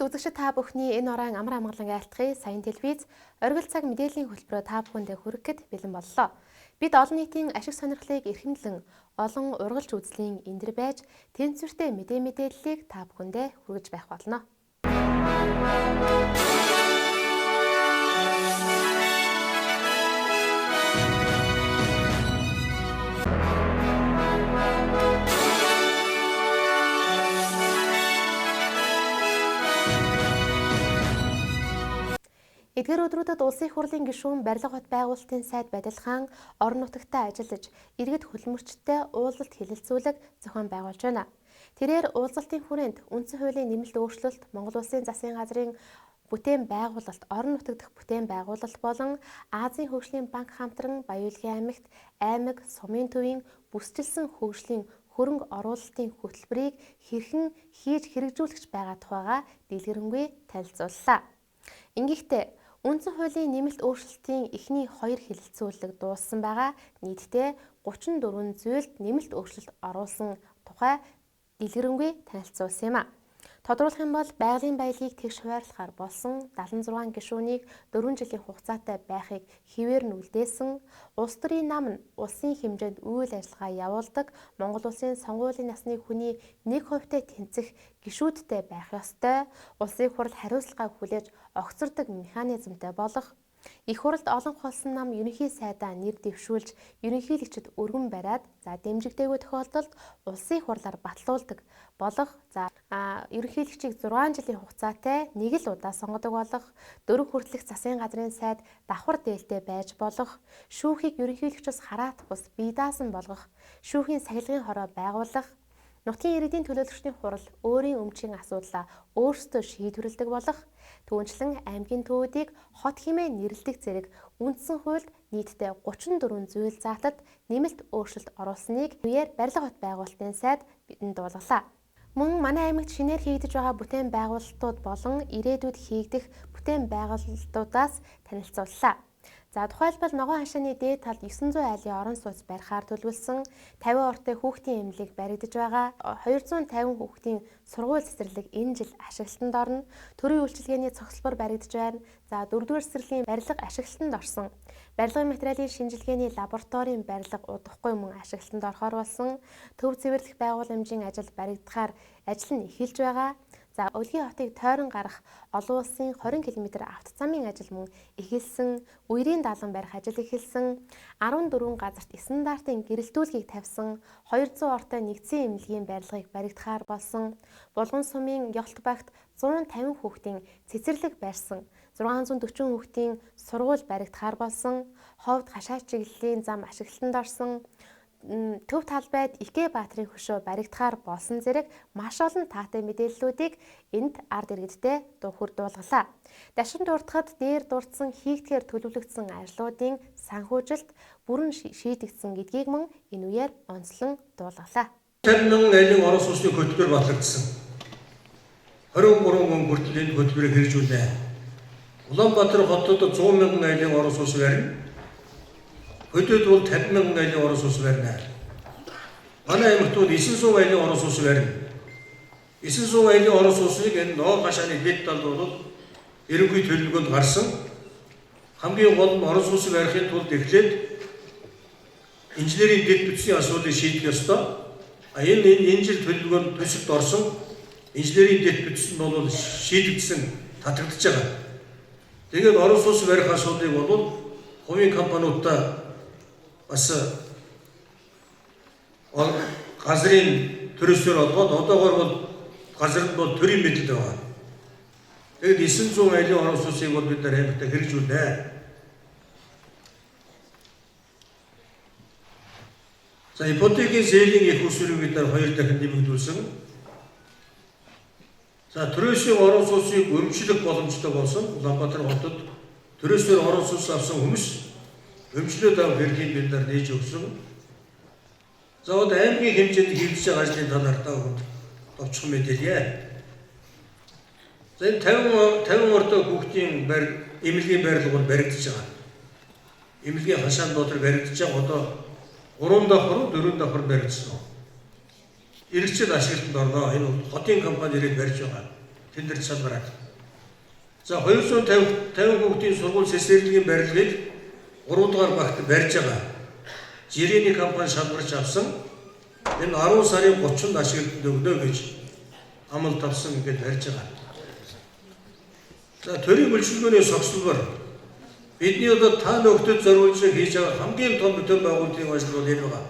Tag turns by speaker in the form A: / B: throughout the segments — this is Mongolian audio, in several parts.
A: Үзэгчид та бүхний энэ оройн амар амгалан айлтгая. Саяын телевиз оргил цаг мэдээллийн хөтөлбөрөөр та бүхэндээ хүргэхэд бэлэн боллоо. Бид олон нийтийн ашиг сонирхлыг эрхэмлэн олон ургалж үзлийн эндэр байж тэнцвэртэй мэдээллийг та бүхэндээ хүргэж байх болно. Эдгээр өдрүүдэд Улсын их хурлын гишүүн Барилга хот байгуулалтын сайд Бадилхан орон нутагтаа ажиллаж, иргэд хөдөлмөрчтэй уулзалт хэлэлцүүлэг зохион байгуулж байна. Тэрээр уулзалтын хүрээнд үндсэн хуулийн нэмэлт өөрчлөлт, Монгол Улсын засгийн газрын бүтээн байгуулалт, орон нутаг дахь бүтээн байгуулалт болон Азийн хөгжлийн банк хамтран Баян аймагт аймаг, сумын төвийн бүсчилсэн хөгжлийн хөрөнгө оруулалтын хөтөлбөрийг хэрхэн хийж хэрэгжүүлэх байгаа тухайга дэлгэрэнгүй танилцууллаа. Ингэхдээ үндсэн хуулийн нэмэлт өөрчлөлтийн эхний хоёр хэлэлцүүлэг дууссан байгаа. Нийтдээ 34 зүйлд нэмэлт өөрчлөлт оруулсан тухай дэлгэрэнгүй танилцуулсан юм а. Тодруулах юм бол байгалийн баялагийг тэгш хуваарлахаар болсон 76 гишүүнийг 4 жилийн хугацаатай байхыг хэвээр нь үлдээсэн, улс төрийн нам нь улсын хэмжээнд үйл ажиллагаа явуулдаг Монгол улсын сонгуулийн насны хүний 1%-тай тэнцэх гишүүдтэй байх ёстой, улсын хурал хариуцлагаа хүлээж огцордог механизмтай болох, их хурлд олон холсон нам ерөнхий сайдаа нэр дэвшүүлж ерөнхийлөгчд өргөн бариад за дэмжигдээгүй тохиолдолд улсын хурлаар батлуулдаг болох, за ерөнхийлөгчийг 6 жилийн хугацаатай нэг л удаа сонгодог болох, 4 хүртэлх засгийн газрын сайд давхар дээлтэй байж болох, шүүхийг ерөнхийлөгчөөс хараат бус бие даасан болгох, шүүхийн сахилгын хороо байгуулах, нутгийн иргэдийн төлөөлөгчдийн хурал өөрийн өмчийн асуудлаа өөрсдөө шийдвэрлэдэг болох, түүнчлэн аймгийн төвүүдийг хот хэмээн нэрлэдэг зэрэг үндсэн хуульд нийтдээ 34 зүйл заатад нэмэлт өөрчлөлт оруулсныг үеэр барилга хот байгуулалтын сайд бидэнд дуулгалаа. Мөн манай аймагт шинээр хийгдэж байгаа бүтээн байгуулалтууд болон ирээдүйд хийгдэх бүтээн байгуулалтуудаас танилцууллаа. За тухайлбал Ногоон хашааны дээд талд 900 айлын орон сууц барихаар төлөвлөсөн, 50 ортой хүүхдийн эмнэлэг баригдаж байгаа, 250 хүүхдийн сургууль цэцэрлэг энэ жил ашиглалтанд орно, төрийн үйлчилгээний цогцлбор баригдаж байна. За 4-р цэцэрлэгийн барилга ашиглалтанд орсон. Барилгын материалын шинжилгээний лабораторийн барилга удахгүй мөн ашиглалтанд орохоор болсон. Төв цэвэрлэх байгууламжийн ажил баригдахаар ажил нь эхэлж байгаа. За Өлгийн хотыг тойрон гарах олон улсын 20 км автозамын ажил мөн эхэлсэн, үерийн даалан барих ажил эхэлсэн, 14 газарт стандартын гэрэлтүүлгийг тавьсан, 200 ортой нэгдсэн эмнэлгийн барилгыг баригдахаар болсон, Булган сумын Ёлт багт 150 хүүхдийн цэцэрлэг барьсан, 640 хүүхдийн сургууль баригдахаар болсон, Ховд хашаа чиглэлийн зам ашиглалтанд орсон, төв талбайд Ике Баатрын хөшөө баригдахаар болсон зэрэг маш олон таатай мэдээллүүдийг энд ард иргэдтэй дуулгалаа. Дашин дурдахад дээр дурдсан хийгдэхээр төлөвлөгдсөн ажлуудын санхүүжилт бүрэн шийдэгдсэн гэдгийг мөн энэ үеэр онцлон дуулгалаа.
B: 50 мянган айлын орон сууцны хөтөлбөр батлагдсан. 23 он хүртэл энэ хөтөлбөрийг хэрэгжүүлнэ. Улаанбаатар хотод 100 мянган айлын орон сууц барина. Хөдөөд бол 50 мянган айлын орон сууц барина. Манай аймагт бол 900 айлын орон сууц барина. 900 айлын орон сууцыг энэ Ногоон хашааны дэд талд бол ерөнхий төлөвлөгөөнд гарсан. Хамгийн гол нь орон сууцыг барихын тулд эхлээд инженерийн дэд бүтцийн асуудлыг шийдэх ёстой. А энэ жил төлөвлөгөөнд төсөлд орсон инженерийн дэд бүтц нь бол шийдэгдсэн, татагдаж байгаа. Тэгээд орон сууц барих асуудлыг бол хувийн компаниудтай бас газрын төрөсөөр олгоод одоогоор бол газар нь бол төрийн мэдэлд байгаа. Тэгээд 900 айлын орон сууцыг бол бид нар аймагт хэрэгжүүлнэ. За ипотекийн зээлийн их усрыг бид нар 2 дахин нэмэгдүүлсэн. За төрөөсийн орон сууцыг өмчлөх боломжтой болсон. Улаанбаатар хотод төрөөсөөр орон сууц авсан хүмүүс өмчлөөд авах эрхийг бид нар нээж өгсөн. За одоо аймгийн хэмжээнд хийгдэж байгаа ажлын талаар та бүхэнд товчхон мэдээлье. За энэ 50 ортой хүүхдийн эмнэлгийн барилга бол баригдаж байгаа. Эмнэлгийн хашаан дотор баригдаж байгаа. Одоо 3 давхар, 4 давхар баригдсан. Иргэчид ашиглалтанд орно. Энэ хотын компани ирээд барьж байгаа. Тендер салбараад. За 250 50 хүүхдийн сургууль сэлсэрлэгийн барилгыг 3 дугаар багт барьж байгаа. Жирээний компани шалгарч авсан. Энэ 10 сарын 30-нд ашиглалтанд өгнө гэж амлалт авсан ингээд барьж байгаа. За төрийн үйлчилгээний согслбор бидний одоо та нөхдөд зориулж хийж байгаа хамгийн том бүтээн байгуулалтын ажил бол энэ байгаа.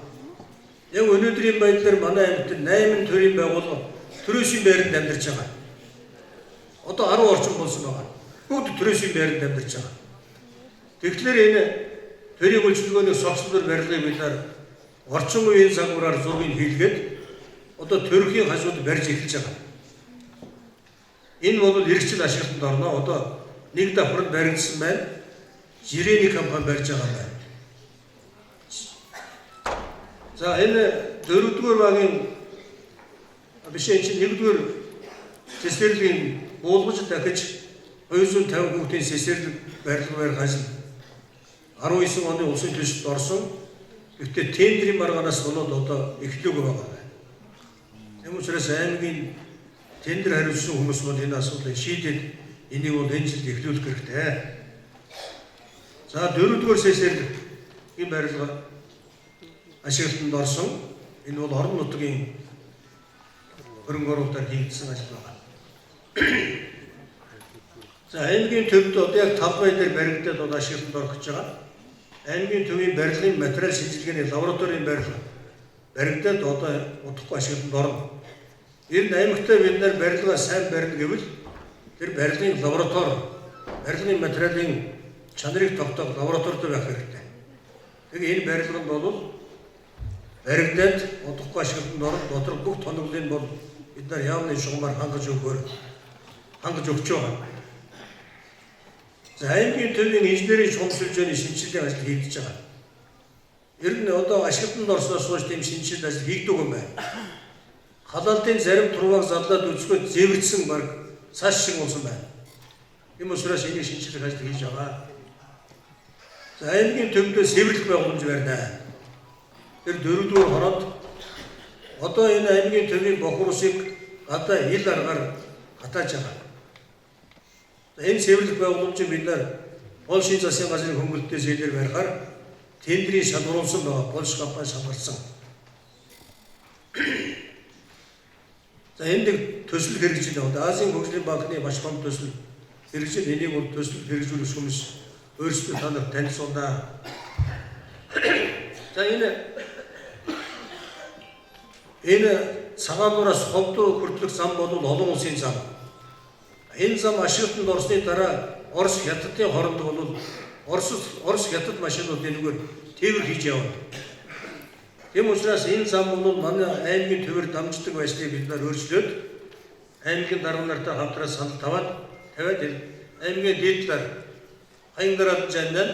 B: Яг өнөөдрийн байдлаар манай аймагт 8 төрийн байгууллага төрөөсийн байранд амьдарч байгаа. Одоо 10 орчим болсон байгаа. Бүгд төрөөсийн байранд амьдарч байгаа. Тэгэхээр энэ төрийн үйлчилгээний согслбор барилгыг бид нар орчин үеийн загвараар зургийг хийлгээд одоо төрхийн хажууд барьж эхэлж байгаа. Энэ бол эргэжил ашиглалтанд орно. Одоо нэг давхранд баригдсан байна. Жирээний компани барьж байгаа байна. За энэ 4-р багийн биш энэ чинь 1-р сэлсэрлэгийн буулгаж дахиж 250 хүүхдийн сэлсэрлэг барилга барих ажил 19 оны улсын төсөлд орсон. Гэхдээ тендрийн маргаанаас болоод одоо эхлээгүй байгаа байна. Тийм учраас аймгийн тендер хариуцсан хүмүүс бол энэ асуудлыг шийдээд энийг бол энэ жилд эхлүүлэх хэрэгтэй. За 4-р сэлсэрлэгийн барилга ашиглалтанд орсон. Энэ бол орон нутгийн хөрөнгө оруулалтаар хийгдсэн ажил байна. За аймгийн төвд одоо яг талбай дээр баригдаад одоо ашиглалтанд орох гэж байгаа. Аймгийн төвийн барилгын материал шинжилгээний лабораторийн барилга баригдаад одоо удахгүй ашиглалтанд орно. Ер нь аймагтай бид нар барилгаа сайн барина гэвэл тэр барилгын лаборатори, барилгын материалын чанарыг тогтоох лабораторитой байх хэрэгтэй. Тэгээ энэ барилга нь бол баригдаад удахгүй ашиглалтанд орно. Дотор бүх тоноглолыг бол бид нар яамны шугамар хангаж өгч байгаа. За аймгийн төвийн инженерийн шугам сүлжээний шинжилгээ ажил хийгдэж байгаа. Ер нь одоо ашиглалтанд орсноос хойш тийм шинжилгээ ажил хийгдэг юм байна. Халаалтын зарим турвааг задлаад үзэхэд зэвэрдсэн баг цааш шиг болсон байна. Тийм учраас энийг шинжилгээ ажил хийж байгаа. За аймгийн төвдөө сэвэрлэх байгууламж барина. Тэр 4-р хороод одоо энэ аймгийн төвийн бохир усыг гадаа ил аргаар хатааж байгаа. Энэ сэвэрлэх байгууламжийг бид нар Польшийн засгийн газрын хөнгөлөлтөөс хэлээр барихаар тендрийн шалгаруулсан байгаа. Польш компани шалгарсан. За энд нэг төсөл хэрэгжил яваад Азийн хөгжлийн банкны маш том төсөл хэрэгжил энийг бол төсөл хэрэгжүүлэх хүмүүс өөрсдөө та нар танилцуулна. За энэ цагаануураас ховдоо хүртэлх зам бол олон улсын зам. Энэ зам ашиглалтанд орсны дараа Орос Хятадын хооронд бол Орос Хятад машинууд энэгээр тээвэр хийж явна. Тийм учраас энэ зам бол манай аймгийн төвөр дамждаг байсныг бид нар өөрчлөөд аймгийн дарга нартай хамтран санал тавиад аймгийн дээд талаар Хаянгараад жаннаа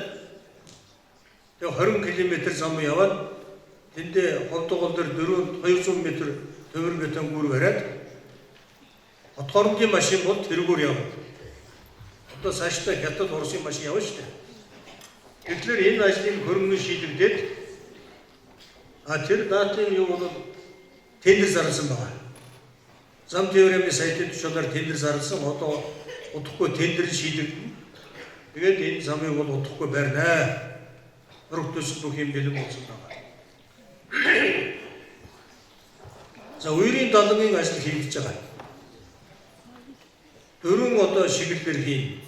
B: тэгээ 20 км зам яваад тэндээ ховдогол дээр 200 м төвөр бетон гүр бариад хот хоорондын машин бол тэрүүгээр явна. Одоо цаашдаа Хятад Оросын машин явна шүү дээ. Тэгэхээр энэ ажлыг хөрөнгө шийдэгдээд тэр даатын юу бол тендер зарласан байгаа. Зам тээврийн сайтын тушаалаар тендер зарласан. Одоо удахгүй тендер шийдэгдэнэ. Тэгээд энэ замыг бол удахгүй барина. Зураг төсөл бүх юм бэлэн болсон байгаа. За үерийн далангийн ажил хийгдэж байгаа. Дөрвөн одоо шигэлээр хийн.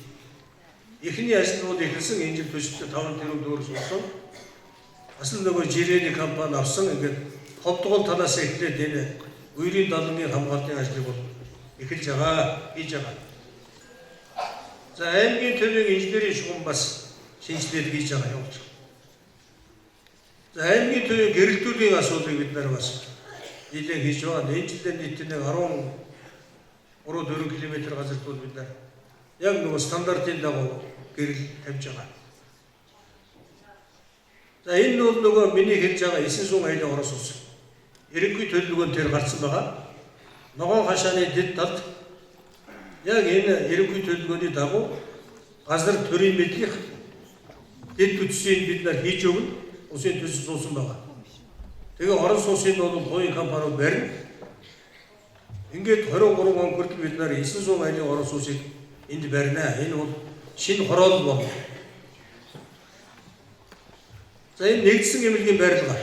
B: Эхний ажил бол эхэлсэн энэ жил төсөлтөд 5 тэрбум төгрөг суусан. Бас л нөгөө жирээний компани авсан. Ингээд ховдгол талаас эхлээд энэ үерийн далангийн хамгаалтын ажлыг бол эхэлж байгаа, хийж байгаа. За аймгийн төвийн инженерийн шугам бас шинжилгээ хийж байгаа явуулж байгаа. За аймгийн төвийн гэрэлтүүлгийн асуудлыг бид нар бас нэлээд хийж байгаа. Энэ жилээр нийтдээ 13 4 км газарт бол бид нар яг нөгөө стандартын дагуу гэрэл тавьж байгаа. За энэ бол нөгөө миний хэлж байгаа 9 сум айлын Орос улс. Ерөнхий төлөвлөгөөнд тэр гарсан байгаа. Ногоон хашааны дэд талд яг энэ ерөнхий төлөвлөгөөний дагуу газар төрийн мэдлэх дэд бүтцийг бид нар хийж өгнө. Улсын төсөл суусан байгаа. Тэгээ Орос улсын бол хувийн компаниуд барина. Ингээд 23 он хүртэл бид нар 900 айлын орон сууцыг энд барина. Энэ бол шинэ хороолол болно. За энэ нэгдсэн эмнэлгийн барилга.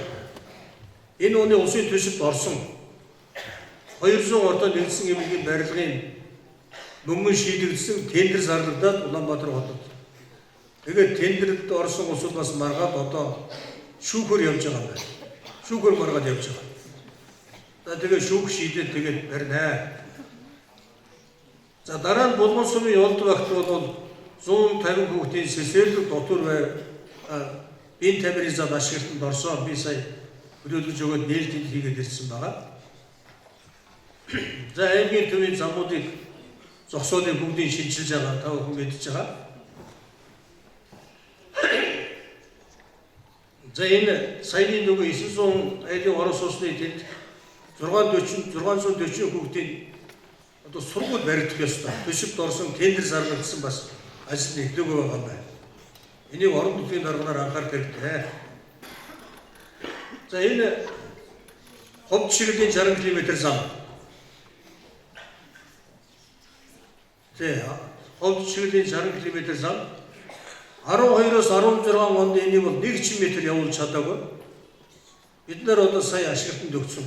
B: Энэ оны улсын төсөвт орсон 200 ордоо нэгдсэн эмнэлгийн барилгын мөнгөн шийдэгдсэн тендер зарлагдаад Улаанбаатар хотод. Тэгээд тендерд орсон улсууд бас маргаад одоо шүүхөр явж байгаа юм байна. Шүүхөр маргаад явж байгаа. За тэгээд шүүх шийдээд тэгээд барина. За дараа нь Булган сумын Юлд багт бол 150 хүүхдийн сэлсэрлэг дотор бай биеийн тамирын зал ашиглалтанд орсон. Би сая төлөөлөж өгөөд нээлтийг хийгээд ирсэн байгаа. За аймгийн төвийн замуудыг зогсоолыг бүгдийг шинчилж байгаа. Та бүхэн мэдж байгаа. За энэ саяны нөгөө 900 айлын орон сууцны тэнд 640 хүүхдийн одоо сургууль баригдах ёстой. Төсөвт орсон тендер зарлагдсан бас ажил эхлээгүй байгаа юм байна. Энийг орон нутгийн дарганаар анхаарах хэрэгтэй. За энэ ховд чиглэлийн 60 км зам. Тэ ховд чиглэлийн 60 км зам 12-оос 16 онд энийг бол 1 метр явуулж чадаагүй. Бид нар одоо сая ашиглалтанд өгсөн.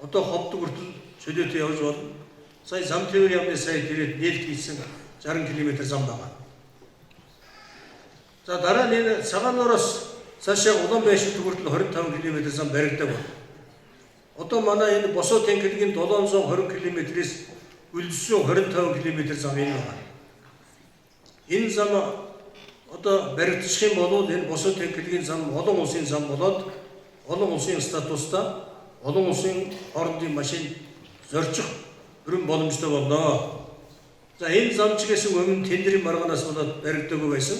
B: Одоо ховд хүртэл чөлөөтэй явж болно. Сая зам тээвэр яамны сая дээрээ нээлт хийсэн 60 км зам байгаа. За дараа нь энэ Цагаан нуураас цаашаа Улаанбайшин хүртэл 25 км зам баригдаг байна. Одоо манай энэ Босоо тэнхлэгийн 720 км-ээс үлдсэн 25 км зам энэ байна. Энэ зам одоо баригдчих юм бол энэ Босоо тэнхлэгийн зам олон улсын зам болоод олон улсын статустай олон улсын хоорондын машин зорчих бүрэн боломжтой болно. За энэ зам ч гэсэн өмнө тендерийн маргаанаас болоод баригдаагүй байсан.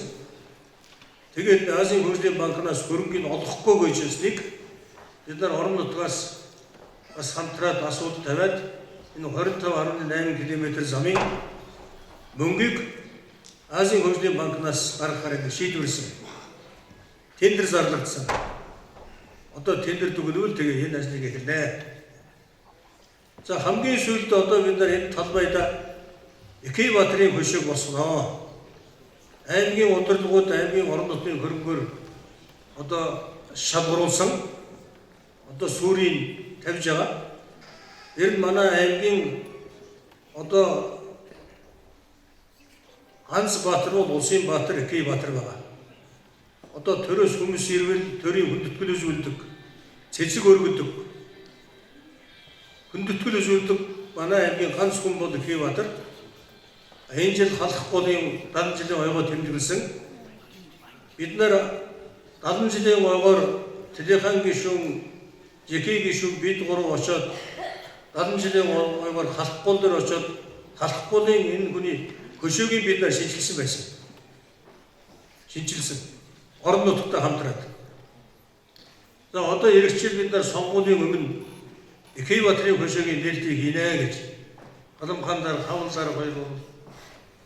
B: Тэгээд Азийн хөгжлийн банкнаас хөрөнгийг олохгүй гэжсэнийг бид нар орон нутгаас бас хамтраад асуудал тавиад энэ 25.8 км замын мөнгийг Азийн хөгжлийн банкнаас гаргахаар ингэ шийдвэрлсэн. Тендер зарлагдсан. Одоо тендер дүгнвэл тэгээ энэ ажлыг эхэлнэ. За хамгийн сүүлд одоо бид нар энэ талбайда Экей Баатрын хөшөөг босноо. Аймгийн удирдлагууд аймгийн орон нутгийн хөрөнгөөр одоо шалгаруулсан одоо сүрийг тавьж байгаа. Тэр нь манай аймгийн одоо ганц баатар бол улсын баатар Экей Баатар байгаа. Одоо төрөөс хүмүүс ирвэл төрийн хүндэтгэл үзүүлдэг, цэцэг өргөдөг. Хүндэтгэл үзүүлдэг манай аймгийн ганц хүн бол Экей Баатар. Энэ жил Халах голын 70 жилийн ойгоо тэмдэглэсэн. Бид нар 70 жилийн ойгоор Тэлэхан гишүүн, Жэки гишүүн бид гурав очоод 70 жилийн ойгоор Халах гол дээр очоод Халах голын энэ хүний хөшөөгийн бид нар шинчилсэн байсан. Шинчилсэн. Орон нутгтай хамтраад. За одоо ирэх жил бид нар сонгуулийн өмнө Экей Баатрын хөшөөгийн нээлтийг хийнэ гэж Галамхан хавлаар хоёр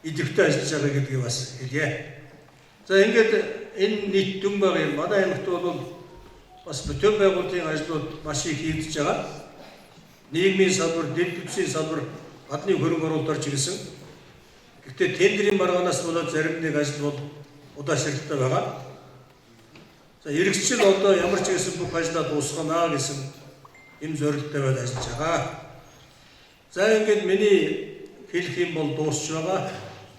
B: идэвхтэй ажиллаж байгаа гэдгийг бас хэлье. За ингээд энэ нийт дүн байгаа юм. Манай аймагт бол бас бүтээн байгуулалтын ажлууд маш их хийгдэж байгаа. Нийгмийн салбар, дэд бүтцийн салбар гадны хөрөнгө оруулалт орж ирсэн. Гэхдээ тендерийн маргаанаас болоод зарим нэг ажил бол удаашралтай байгаа. За эргэжил одоо ямар ч гэсэн бүх ажлаа дуусгана гэсэн юм зорилттой байл ажиллаж байгаа. За ингээд миний хэлэх юм бол дуусч байгаа.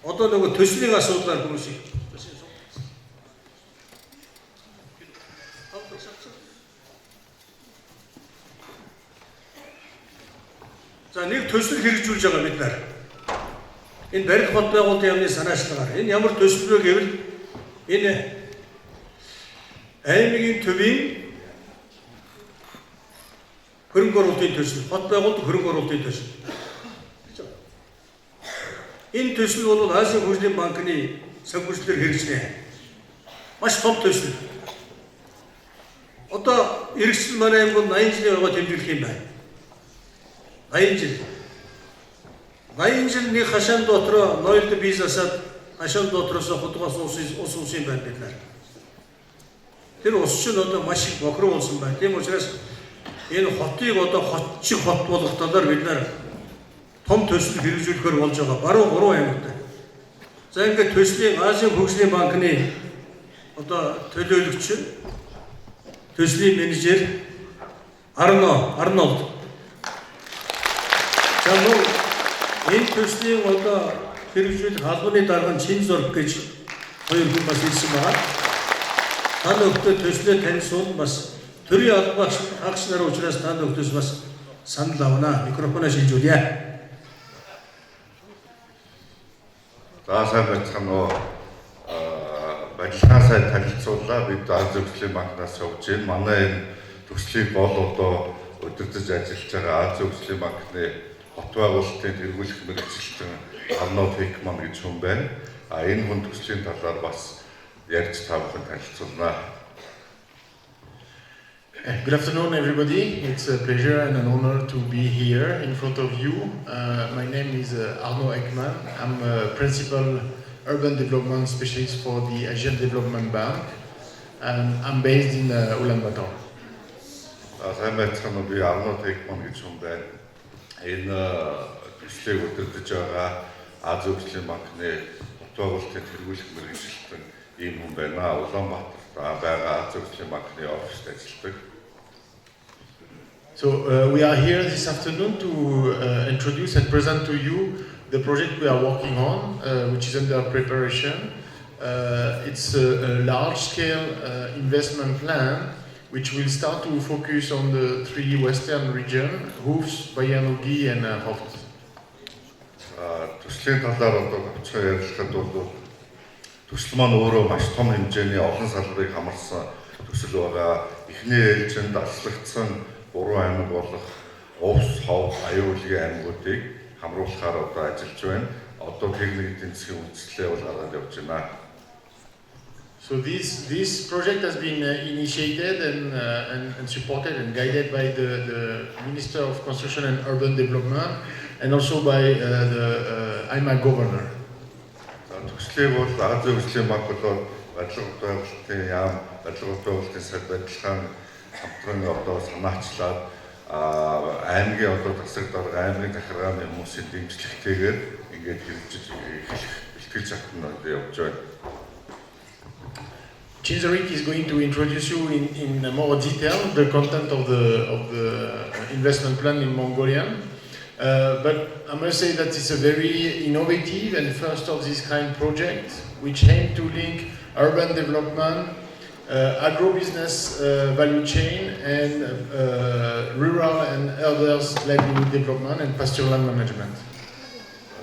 B: Одоо нөгөө төслийн асуудлаар хүмүүсийг за нэг төсөл хэрэгжүүлж байгаа бид нар. Энэ барилга хот байгуулалтын яамны санаачлагаар энэ ямар төсөл вэ гэвэл энэ аймгийн төвийн хөрөнгө оруулалтын төсөл, хот байгуулалт хөрөнгө оруулалтын төсөл. Энэ төсөл бол Азийн хөгжлийн банкны санхүүжилтээр хэрэгжинэ. Маш том төсөл. Одоо эргэжил манай аймаг бол 80 жилийн ойгоо тэмдэглэх юм байна. 80 жил. 80 жил нэг хашаан дотроо ноёлд бизнесад хашаан дотроос худгаас ус ус юм байна бид нар. Тэр ус чинь одоо маш их бохирон болсон байна. Тийм учраас энэ хотыг одоо хот шиг хот болгох талаар бид нар том төсөл хэрэгжүүлэхээр болж байгаа. Баруун 3 аймагт. За ингээд төслийн Азийн хөгжлийн банкны одоо төлөөлөгч төслийн менежер Арнольд. За мөн энэ төслийн одоо хэрэгжүүлэх албаны дарга нь Чинзорг гэж хоёр хүн бас ирсэн байгаа. Та нөхдөд төслөө танилцуул бас төрийн албан хагас нар учраас та нөхдөс бас санал авна. Микрофоноо шилжүүлье.
C: За сайн байцгаана уу. Барилгаан сайд танилцууллаа. Бид Азийн хөгжлийн банкнаас явж байна. Манай энэ төслийг гол одоо удирдах ажиллаж байгаа Азийн хөгжлийн банкны хот байгуулалтын тэргүүлэх мэргэжилтэн Арнольд Хекман гэж хүн байна. А энэ хүн төслийн талаар бас ярьж та бүхэн танилцуулнаа.
D: Good afternoon, everybody. It's a pleasure and an honor to be here in front of you. My name is Arnaud Ekman. I'm a principal urban development specialist for the Asian Development Bank, and I'm based in Ulaanbaatar.
C: Сайн байцгаана уу. Би Арнольд Хекман гэж хүн байна. Энэ төслийг удирдах байгаа Азийн хөгжлийн банкны хот байгуулалтын тэргүүлэх мэргэжилтэн ийм хүн байна. Улаанбаатарт байгаа Азийн хөгжлийн банкны оффист ажилладаг.
D: So we are here this afternoon to introduce and present to you the project we are working on, which is under preparation. It's a large-scale investment plan which will start to focus on the three western region, Uvs, Bayan-Ölgii and Khovd.
C: Төслийн талаар одоо товчхон ярилцахад бол төсөл маань өөрөө маш том хэмжээний олон салбарыг хамарсан төсөл байгаа. Эхний ээлжинд алслагдсан гурван аймаг болох Увс, Ховд, Аюулгийн аймагуудыг хамруулахаар одоо ажиллаж байна. Одоо техник эдийн засгийн үзэсгэлээ бол гаргаад явж байна.
D: So this project has been initiated and supported and guided by the Minister of Construction and Urban Development and also by the aimag governor.
C: За төслийг бол Азийн хөгжлийн банк болоод барилга байгуулалтын яам, барилга байгуулалтын сайд барилгаан хамтран одоо санаачлаад аймгийн одоо засаг дарга, аймгийн захиргааны хүмүүсийн дэмжлэгтэйгээр ингээд хэрэгжиж эхлэх бэлтгэл шатнд одоо явж байна.
D: Chinzorig is going to introduce you in more detail the content of the investment plan in Mongolian. But I must say that it's a very innovative and first of this kind project, which aim to link urban development, agro-business value chain, and rural and others livelihood development and pasture land management.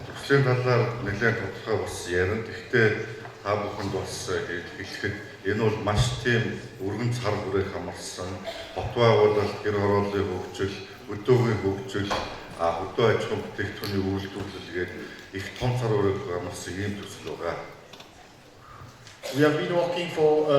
C: Төслийн талаар нэлээд тодорхой бас ярина. Гэхдээ та бүхэнд бас хэлэхэд энэ бол маш тийм өргөн цар хүрээг хамарсан хот байгуулалт, гэр хорооллын хөгжил, хөдөөгийн хөгжил, хөдөө аж ахуйн бүтээгдэхүүний үйлдвэрлэл гээд их том цар хүрээг хамарсан ийм төсөл байгаа.
D: We have been working for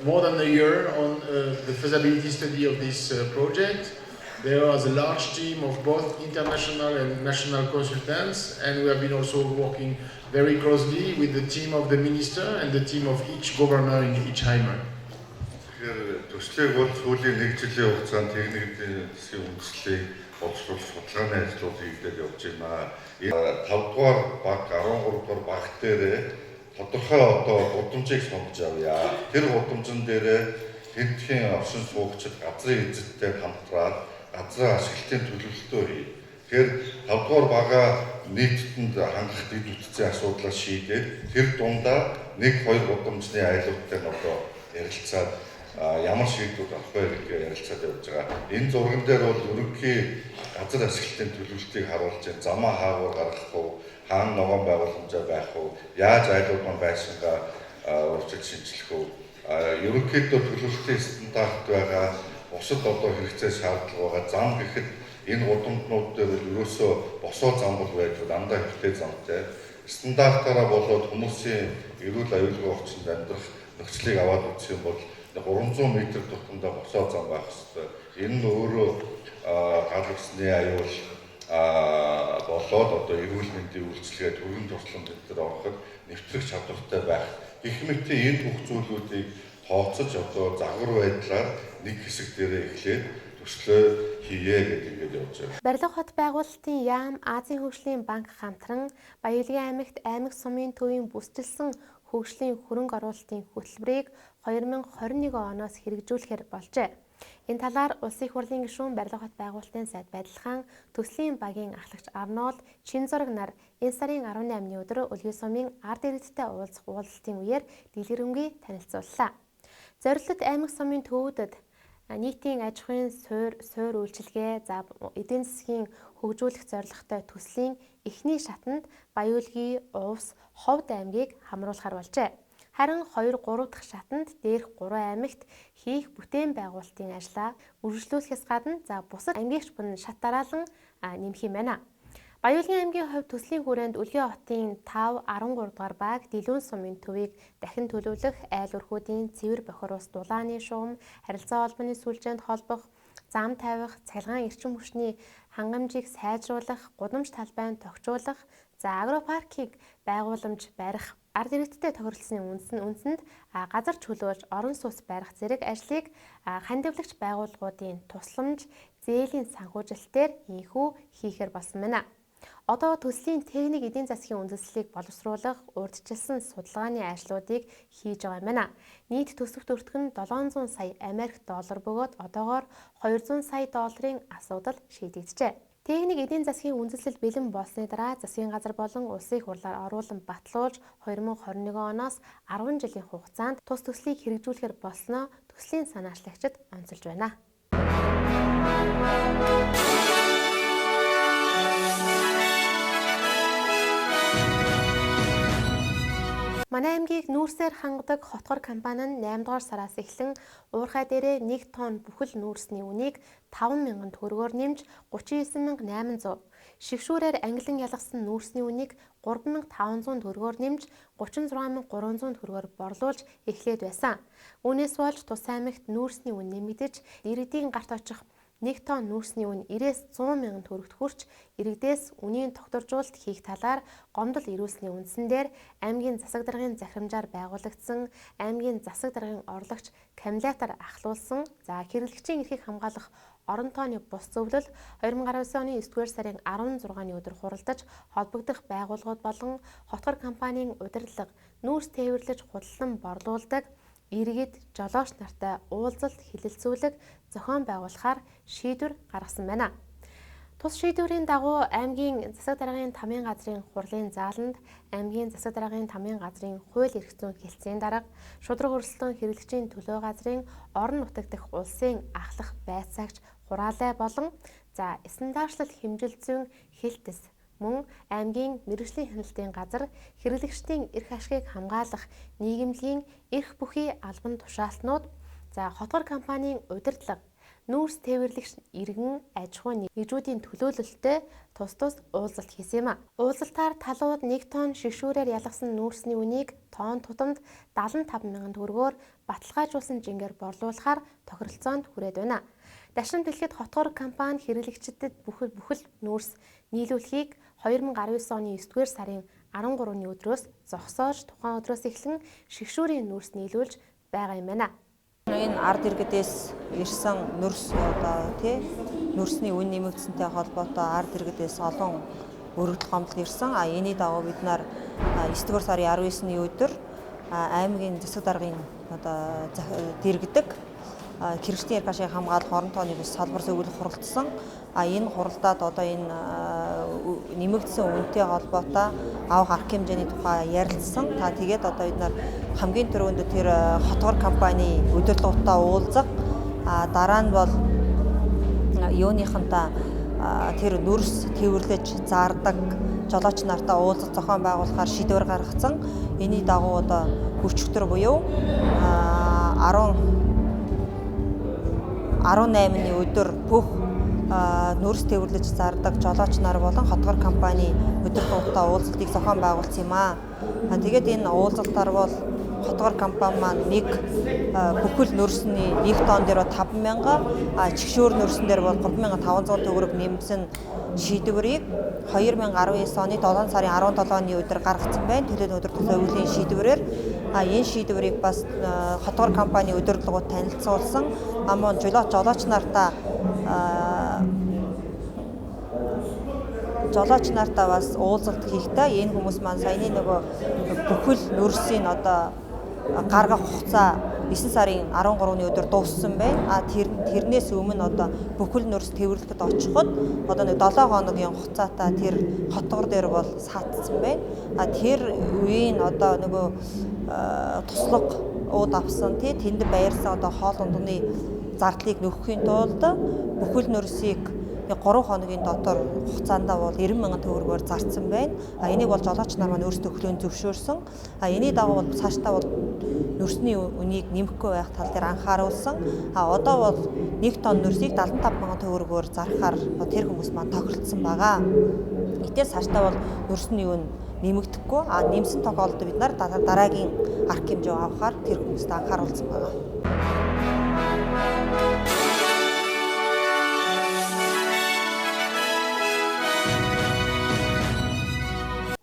D: more than a year on the feasibility study of this project. There was a large team of both international and national consultants, and we have been also working very closely with the team of the minister and the team of each governor in each aimag.
C: Тэгэхээр төслийг бол сүүлийн нэг жилийн хугацаанд техник эдийн засгийн үзэсгэлийг боловсруулах судалгааны ажлууд хийгдээд явж байна. Энэ 5 дугаар баг, 13 дугаар баг дээрээ тодорхой одоо гудамжийг сонгож авъя. Тэр гудамжин дээрээ тэндхийн оршин суугчид газрын эзэдтэй хамтраад газрын ашиглалтын төлөвлөлтөө хий. Тэгэхээр 5 дугаар бага нийтэнд хангах дэд бүтцийн асуудлаа шийдээд тэр дундаа нэг хоёр гудамжны айлуудтай нь одоо ярилцаад ямар шийдвэр авах вэ гэдгээ ярилцаад явж байгаа. Энэ зурган дээр бол ерөнхий газар ашиглалтын төлөвлөлтийг харуулж байна. Замаа хаагуур гаргах уу, хаана ногоон байгууламжаа байх уу, яаж айлууд маань байшингаа өөрчилж шинэчлэх үү. Ерөнхийдөө төлөвлөлтийн стандарт байгаа, бусад одоо хэрэгцээ шаардлага байгаа. Зам гэхэд энэ гудамжнууд дээр бол ерөөсөө босоо зам бол байдгүй, дандаа хэвтэй замтай. Стандартаараа болоод хүмүүсийн эрүүл аюулгүй орчинд амьдрах нөхцөлийг аваад үзэх юм бол 300 м тутамдаа босоо зам байх ёстой. Энэ нь өөрөө гал үсний аюул болоод одоо эрүүл мэндийн үйлчилгээ, төрийн тусламж энэ төр ороход нэвтрэх чадвартай байх. Гэх мэт энэ бүх зүйлүүдийг тооцож одоо загвар байдлаар нэг хэсэг дээрээ эхлээд төслөө хийе гэдэг ингээд явж байгаа.
A: Барилга хот байгуулалтын яам, Азийн хөгжлийн банк хамтран Баялгийн аймагт аймаг сумын төвийн бүсчилсэн хөгжлийн хөрөнгө оруулалтын хөтөлбөрийг 2021 оноос хэрэгжүүлэхээр болжээ. Энэ талаар Улсын их хурлын гишүүн Барилга хот байгуулалтын сайд Байдалхан төслийн багийн ахлагч Арнольд Чинзураг нар энэ сарын 18-ны өдөр Өлгий сумын ард иргэдтэй уулзах уулзалтын үеэр дэлгэрэнгүй танилцууллаа. Зорилт аймаг сумын төвүүдэд нийтийн аж ахуйн суур үйлчилгээ, за эдийн засгийн хөгжүүлэх зорилготой төслийн эхний шатанд Баяулгийн, Увс, Ховд аймгийг хамруулахар болжээ. Харин 2 3 дахь шатанд дээрх 3 аймагт хийх бүтээн байгуулалтын ажлаа үргэлжлүүлэхээс гадна за бусад аймгийгч бүн шат дараалан нэмэх юм байна. Баяулгийн аймгийн хувьд төслийн хүрээнд Өлгий хотын 5 13 дугаар баг Дэлүүн сумын төвийг дахин төлөвлөх, айл өрхүүдийн цэвэр бохир ус дулааны шугам, харилцаа холбооны сүлжээнд холбох, зам тавих, цахилгаан эрчим хүчний хангамжийг сайжруулах, гудамж талбайд тохижуулах, за агропаркийг байгууламж барих, ард иргэдтэй тохиролцсны үндсэнд газар чөлөөлж орон сууц барих зэрэг ажлыг хандивлагч байгууллагуудын тусламж, зээлийн санхүүжилтээр ийнхүү хийхээр болсон байна. Одоо төслийн техник эдийн засгийн үндэслэлийг боловсруулах, урьдчилсан судалгааны ажлуудыг хийж байгаа юм байна. Нийт төсөвт өртөх нь 700 сая Америк доллар бөгөөд одоогоор 200 сая долларын асуудал шийдэгджээ. Техник эдийн засгийн үндэслэл бэлэн болсны дараа засгийн газар болон улсын их хурлаар оруулан батлуулж 2021 оноос 10 жилийн хугацаанд тус төслийг хэрэгжүүлэхээр болсноо төслийн санаачлагчид онцолж байна. Манай аймгийг нүүрсээр хангадаг хотгор компани нь 8 дугаар сараас эхлэн уурхай дээрээ 1 тонн бүхэл нүүрсний үнийг 5,000 төгрөгөөр нэмж 39,800, шигшүүрээр ангилан ялгасан нүүрсний үнийг 3,500 төгрөгөөр нэмж 36,300 төгрөгөөр борлуулж эхлээд байсан. Үүнээс болж тус аймагт нүүрсний үн нэмэгдэж, иргэдийн гарт очих 1 тонн нүүрсний үн 90-ээс 100 мянган төгрөгт хүрч, иргэдээс үнийн тогтворжуулалт хийх талаар гомдол ирүүлсний үндсэн дээр аймгийн засаг даргын захирамжаар байгуулагдсан аймгийн засаг даргын орлогч камлятар ахлуулсан, за хэрэглэгчийн эрхийг хамгаалах орон тооны бус зөвлөл 2019 оны 9-р сарын 16-ны өдөр хуралдаж холбогдох байгууллагууд болон хотгор компанийн удирдлага нүүрс тээвэрлэж худалдан борлуулдаг иргэд жолооч нартай уулзалт хэлэлцүүлэг зохион байгуулахаар шийдвэр гаргасан байна. Тус шийдвэрийн дагуу аймгийн засаг даргын тамийн газрын хурлын зааланд аймгийн засаг даргын тамийн газрын хууль эрх зүйн хэлтсийн дарга, шударга өрсөлдөөн хэрэглэгчийн төлөө газрын орон нутаг дахь улсын ахлах байцаагч хураалай болон за стандартчлал хэмжил зүйн хэлтэс мөн аймгийн мэргэжлийн хяналтын газар хэрэглэгчдийн эрх ашигыг хамгаалах нийгэмлэгийн эрх бүхий албан тушаалтнууд, за хотгор компанийн удирдлага, нүүрс тээвэрлэгч иргэн аж ахуйн нэгжүүдийн төлөөлөлтөй тус тус уулзалт хийсэн юм а. Уулзалтаар талууд 1 тонн шигшүүрээр ялгасан нүүрсний үнийг тонн тутамд 75 мянган төгрөгөөр баталгаажуулсан жингээр борлуулахаар тохиролцоонд хүрээд байна. Дашин дэлхийд хотгор компани хэрэглэгчдэд бүхэл нүүрс нийлүүлэхийг 2019 оны 9-р сарын 13-ны өдрөөс зогсоож тухайн өдрөөс эхлэн шигшүүрийн нүүрс нийлүүлж байгаа юм байна.
E: Энэ ард иргэдээс ирсэн нүүрс одоо тий нүүрсний үн нэмэгдсэнтэй холбоотой ард иргэдээс олон өргөдөл гомдол ирсэн. А энэний дагуу бид нар 9-р сарын 19-ны өдөр аймгийн засаг даргын одоо дэргэдэг хэрэгчдийн эрх ашигыг хамгаалах орон тооны бүс салбар зөвлөх хуралдсан. А энэ хуралдаад одоо энэ нэмэгдсэн үнэтэй холбоотой авах арга хэмжээний тухай ярилцсан. Та тэгээд одоо бид нар хамгийн түрүүнд тэр хотгор компани удирдлагуудтай уулзах, а дараа нь бол юуныхантай тэр нүрс тээвэрлэж зардаг жолооч нартай уулзах зохион байгуулахаар шийдвэр гаргацсан. Энэний дагуу одоо өчигдөр буюу 18-ны өдөр бүх нүрс тээвэрлэж зардаг жолооч нар болон хотгор компани удирдлагуудтай уулзалтыг зохион байгуулсан юм аа. Тэгээд энэ уулзалтаар бол хотгор компани маань нэг бүхэл нүрсний 1 тонн дээр 5,000, чигшүүр нүрсэн дээр бол 3,500 төгрөг нэмсэн шийдвэрийг 2019 оны 7 сарын 17-ны өдөр гаргацсан байна. Төлөөний өдөр тусаа шийдвэрээр энэ шийдвэрийг бас хотгор компани удирдлагууд танилцуулсан. Мөн жолооч нартаа Жолооч нартаа бас уулзалт хийхдээ энэ хүмүүс маань саяны нөгөө бүхэл нөрсийг одоо гаргах хугацаа 9 сарын 13-ны өдөр дууссан байна. А тэрнээс өмнө одоо бүхэл нөрс тээвэрлэхэд очиход одоо нэг 7 хоногийн хугацаатай тэр хотгор дээр бол саатсан байна. А тэр үеийн одоо нөгөө туслага ууд авсан тий тэнд байрсан одоо хоол ундны зардлыг нөхөхийн тулд бүхэл нөрсийг 3 хоногийн дотор хугацаанд бол 90 мянган төгрөгөөр зарцсан байна. А энийг бол жолооч нар маань өөрсдөө хөлөөн зөвшөөрсөн. А энэний дагуу бол цаашдаа бол нөрсний үнийг нэмэхгүй байх тал дээр анхааруулсан. А одоо бол 1 тонн нөрсийг 75 мянган төгрөгөөр зархаар тэр хүмүүс маань тохиролцсон байгаа. Гэтэл цаашдаа бол нөрсний үн нэмэгдэхгүй. А нэмсэн тохиолдолд бид нар дараагийн арга хэмжээ авахар тэр хүмүүст анхааруулсан байгаа.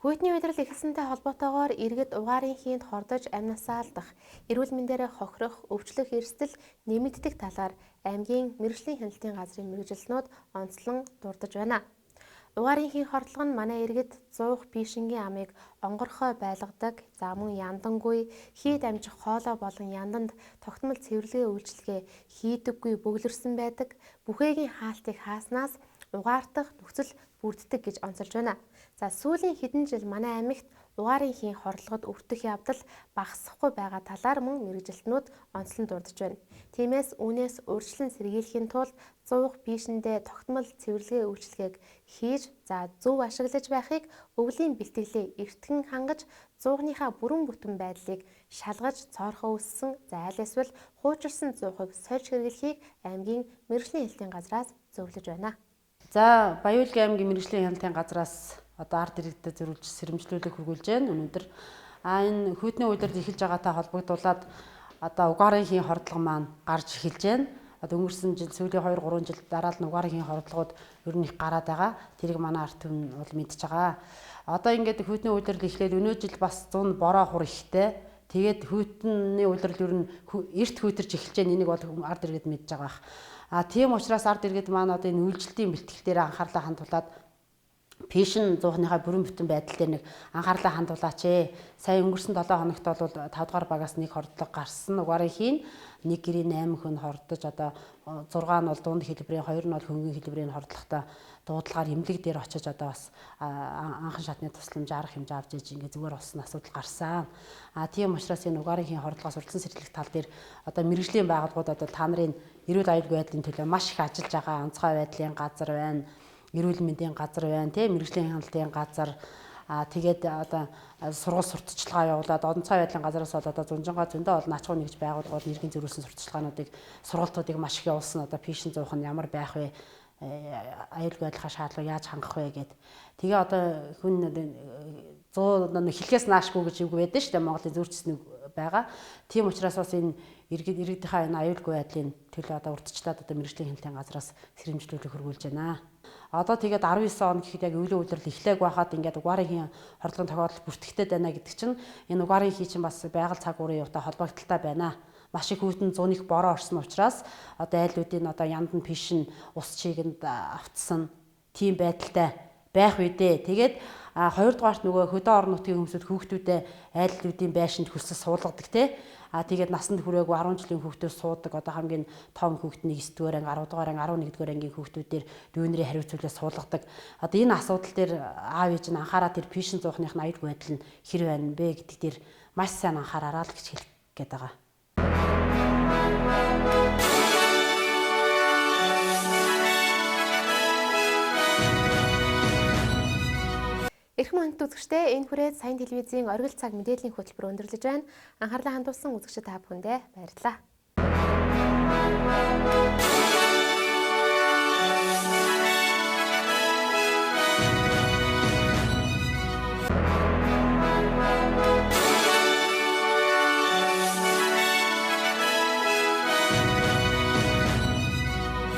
A: Хүйтний улирал эхэлсэнтэй холбоотойгоор иргэд угаарын хийнд хордож амнасаа алдах, эрүүл мэндээрээ хохирох, өвчлөх эрсдэл нэмэгддэг талаар аймгийн мэргэжлийн хяналтын газрын мэргэжилтнүүд онцлон дурдж байна. Угаарын хийн хордлого нь манай иргэд зуух пишингийн амыг онгорхой байлгадаг, за мөн яндангүй, хийд амжих хоолой болон янданд тогтмол цэвэрлэгээ үйлчилгээ хийдэггүй бөглөрсөн байдаг, бүхээгийн хаалтыг хааснаас угаартах нөхцөл бүрддэг гэж онцолж байна. За сүүлийн хэдэн жил манай аймагт угаарын хийн хордлогод өвдөх явдал багасахгүй байгаа талаар мөн мэргэжилтнүүд онцлон дурдж байна. Тиймээс үүнээс урьдчилан сэргийлэхийн тулд зуух пишэндээ тогтмол цэвэрлэгээ үйлчилгээг хийж, за зөв ашиглаж байхыг өвлийн бэлтгэлээ эртхэн хангаж, зуухныхаа бүрэн бүтэн байдлыг шалгаж, цоорхоо өссөн, за аль эсвэл хуучирсан зуухыг сольж хэрэглэхийг аймгийн мэргэжлийн хяналтын газраас зөвлөж байна.
F: За Баян-Уулын аймгийн мэргэжлийн хяналтын газраас одоо ард иргэдэд зориулж сэрэмжлүүлэг хүргүүлж байна өнөөдөр. Энэ хүйтний улирал эхэлж байгаатай холбогдуулаад одоо угаарын хийн хордлого маань гарч эхэлж байна. Одоо өнгөрсөн жил сүүлийн 2 3 жил дараа л угаарын хийн хордлогууд ер нь их гараад байгаа. Тэрийг манай ард түмэн бол мэдж байгаа. Одоо ингээд хүйтний улирал эхлээд өнөө жил бас 100 бороо хур ихтэй. Тэгээд хүйтний улирал ер нь эрт хүйтэрч эхэлж байна. Энийг бол ард иргэд мэдж байгаа бах. А тийм учраас ард иргэд маань одоо энэ үйлчлэлийн бэлтгэл дээр анхаарлаа хандуулад пишин зуухныхаа бүрэн бүтэн байдал дээр нэг анхаарлаа хандуулаач ээ. Сая өнгөрсөн 7 хоногт бол 5 дугаар багаас нэг хордлого гарсан. Угаарын хийн нэг гэрийн 8 хүн хордож одоо 6 нь бол дунд хэлбэрийн, 2 нь бол хөнгөн хэлбэрийн хордлоготой дуудлагаар эмнэлэг дээр очиж одоо бас анхан шатны тусламж арга хэмжээ авч иж ингээ зүгээр болсон асуудал гарсан. А тийм учраас энэ угаарын хийн хордлогоос урьдчилан сэргийлэх тал дээр одоо мэргэжлийн байгууллагууд одоо та нарын эрүүл аюулгүй байдлын төлөө маш их ажиллаж байгаа. Онцгой байдлын газар байна, эрүүл мэндийн газар байна, тийм мэргэжлийн хяналтын газар. Тэгээд одоо сургууль сурталчилгаа явуулаад онцгой байдлын газараас бол одоо зунжингаа зөндөө олон ач ахуйн нэгж байгууллагууд нэргийн зориулсан сурталчилгаануудыг сургалтуудыг маш их явуулсан. Одоо пишин зуух нь ямар байх вэ? Аюулгүй байдлынхаа шаардлага яаж хангах вэ гэд. Тэгээ одоо хүн 100 хэлхээс наашгүй гэж үг байдаг шүү дээ. Монголын зөрчсөн үг байгаа. Тийм учраас бас энэ иргэдийнхаа энэ аюулгүй байдлын төлөө одоо урьдчилаад одоо мэргэжлийн хяналтын газраас сэрэмжлүүлэг хөргүүлж байна. Одоо тэгээд 19 он гэхэд яг өвлийн улирал эхлээг байхад ингээд угаарын хийн хордлогын тохиолдол бүртгэгтэй байна гэдэг чинь энэ угаарын хий чинь бас байгаль цаг уурын юутай холбогдлолтой байна. Маш их хүйтэн зуун их бороо орсон учраас одоо айлуудын одоо янд нь пишин ус чигэнд автсан тийм байдалтай байх үедээ. Тэгээд хоёрдугаарт нөгөө хөдөө орон нутгийн хүмүүсүүд хүүхдүүдээ айлуудын байшинд хөлсөж суулгадаг те. А тэгээд насанд хүрээгүй 10 жилийн хүүхдүүд суудаг. Одоо хамгийн том хүүхд нь 9 дугаар анги, 10 дугаар анги, 11 дугаар ангийн хүүхдүүдээр дүүнэрийн хариуцуулаад суулгадаг. Одоо энэ асуудал дээр аав ээж нь анхаараа тэр пишин зуухных нь аюулгүй байдал нь хэр байна бэ гэдэг дээр маш сайн анхаараарай л гэж хэлэх гээд байгаа.
A: Эрхэм хүндэт үзэгчдээ, энэ хүрээд сайн телевизийн оргил цаг мэдээллийн хөтөлбөр өндөрлөж байна. Анхаарлаа хандуулсан үзэгчид та бүхэндээ баярлалаа.